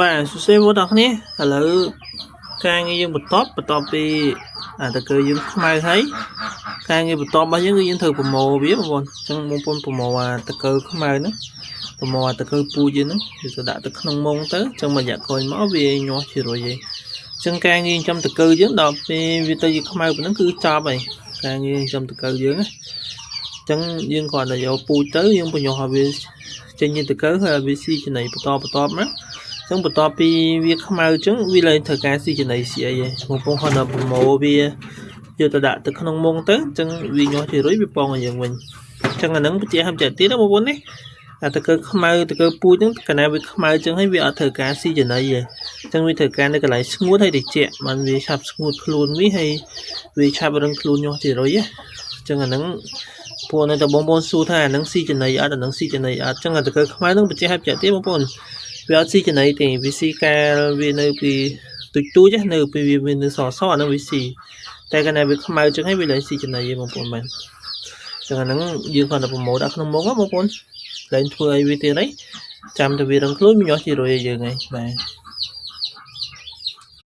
បាទសួស្តីបងប្អូនទាំងគ្នាឥឡូវការងារយើងបន្តបន្ទាប់ពីអាតកើយើងខ្មៅហើយការងារបន្តរបស់យើងគឺយើងត្រូវប្រមូលវាបងប្អូនអញ្ចឹងបងប្អូនប្រមូលអាតកើខ្មៅហ្នឹងប្រមូលអាតកើពូជយើងហ្នឹងវាទៅដាក់ទៅក្នុងមុងទៅអញ្ចឹងមួយរយៈក្រោយមកវាញាស់ជារុយឯងអញ្ចឹងការងារចំតកើយើងដល់ពេលវាទៅជាខ្មៅប៉ុណ្ណឹងគឺចប់ហើយការងារចំតកើយើងណាអញ្ចឹងយើងគ្រាន់តែយកពូជទៅយើងបញ្ញោះឲ្យវាចេញជាតកើហើយឲ្យវាស៊ីចំណីបន្តបន្តមកចឹងបន្ទាប់ពីវាខ្មៅចឹងវាលែងត្រូវការស៊ីចំណីស៊ីអីឯងបងប្អូនគ្រាន់តែប្រមូលវាយកទៅដាក់ទៅក្នុងមុងទៅចឹងវាញាស់ជារុយវាពងឲ្យយើងវិញចឹងអាហ្នឹងបញ្ជាក់ឲ្យបញ្ជាក់ទៀតណាបងប្អូនណាអាតកើខ្មៅតកើពូជហ្នឹងកាលណាវាខ្មៅចឹងហើយវាអត់ត្រូវការស៊ីចំណីទេចឹងវាត្រូវការនៅកន្លែងស្ងួតហើយត្រជាក់បានវាឆាប់ស្ងួតខ្លួនវាហើយវាឆាប់រឹងខ្លួនញាស់ជារុយណាចឹងអាហ្នឹងពួកនៅតែបងប្អូនសួរថាអាហ្នឹងស៊ីចំណីអត់អាហ្នឹងស៊ីចំណីអត់ចឹងអាតកើខ្មៅហ្នឹងបញ្ជាក់ឲ្យបញ្ជាក់ទៀតបងប្អូន វាអត់ស៊ីចំណីទេវាស៊ីកាលវានៅពីទូចទូចនៅពីវាមាននៅសសអាហ្នឹងវាស៊ីតែកាលណាវាខ្មៅចឹងហើយវាលែងស៊ីចំណីទេបងប្អូនបាទចឹងអាហ្នឹងយើងគ្រាន់តែប្រមូលដាក់ក្នុងមុងបងប្អូនលែងធ្វើអីវាទៀតហើយចាំតែវារឹងខ្លួនវាញាស់ជារុយឲ្យយើងហើយបាទ។